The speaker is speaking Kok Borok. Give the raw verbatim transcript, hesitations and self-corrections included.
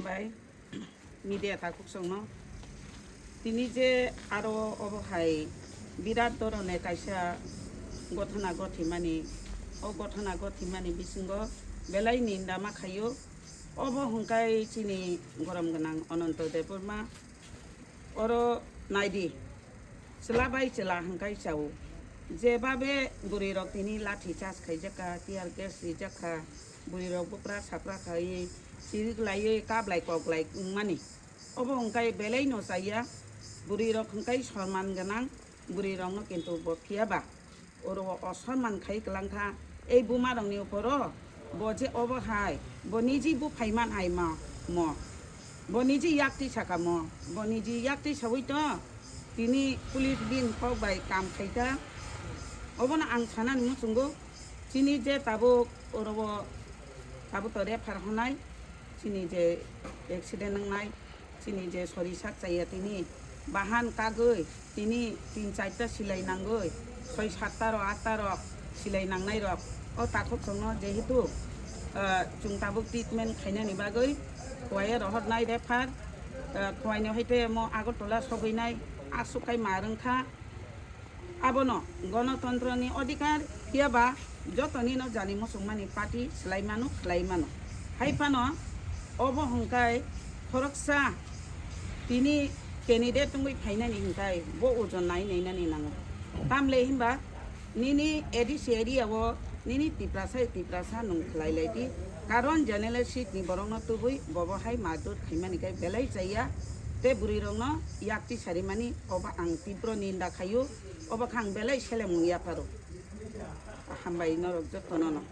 Bai media takhuk songno tini je aro obo hai birat dhoroner kaisa gothona gothimani, o gothona gothimani bisingo belai ninda ma khaio. Obo hwnkhai chini gorom gwnang Ananto Debbarma, oro naidi, chwla bai chwla hwnkhai chao. Jebabe bwrwirok tini lathi charge khaijakha, tear gas rijakha, bwrwirok bupra sapra khaiwi chirik laiwi kablai koklai wngmani. Obo hwnkhai belai no chaya, bwrwirok hwnkhai sorman gwnang, bwrwirokno kintu bo phiya ba. Oro o sorman khai kwlangkha, ei buma rokni uporo bo je obo hai, bo niji buphaiman hai ma mo, bo niji yakti saka mo, bo niji yakti sawi to tini police bin kok bai kam khaita. Obono ang sanani muchungo, chini je tabuk oro o tabuk to refer honai, chini je accident wngnai, chini je sori sak chaya tini bahan kagwi tini tin charta silai nangwi, soi satta rok atta rok silai nangnai rok o takhuk songno jehetu, ah, chwng tabuk treatment khainani bagwi Khowai rohornai refer, ah, Khowai no haite mo Agartala sogwinai aswk kai ma rwngkha. Abono gonotontroni odhikar, phiyaba jotoni no jani muchungmani party swlai mano, khlai mano. Hai phano obo hwnkhai khoroksa tini candidate wngwi phainani hwnkhai bo ojon nai nainani nango. Tamle hinba nini A D C area o nini Tiprasa, Tiprasa nwng khlai lai di. Karon general seat ni borokno tubui bobo hai madut khaimani khe belai chaya. Te bwrwi rokno yakti sarimani obo ang tibro ninda khaio. Obo khe ang belai selemung yapharo. Hambai norok jotono no.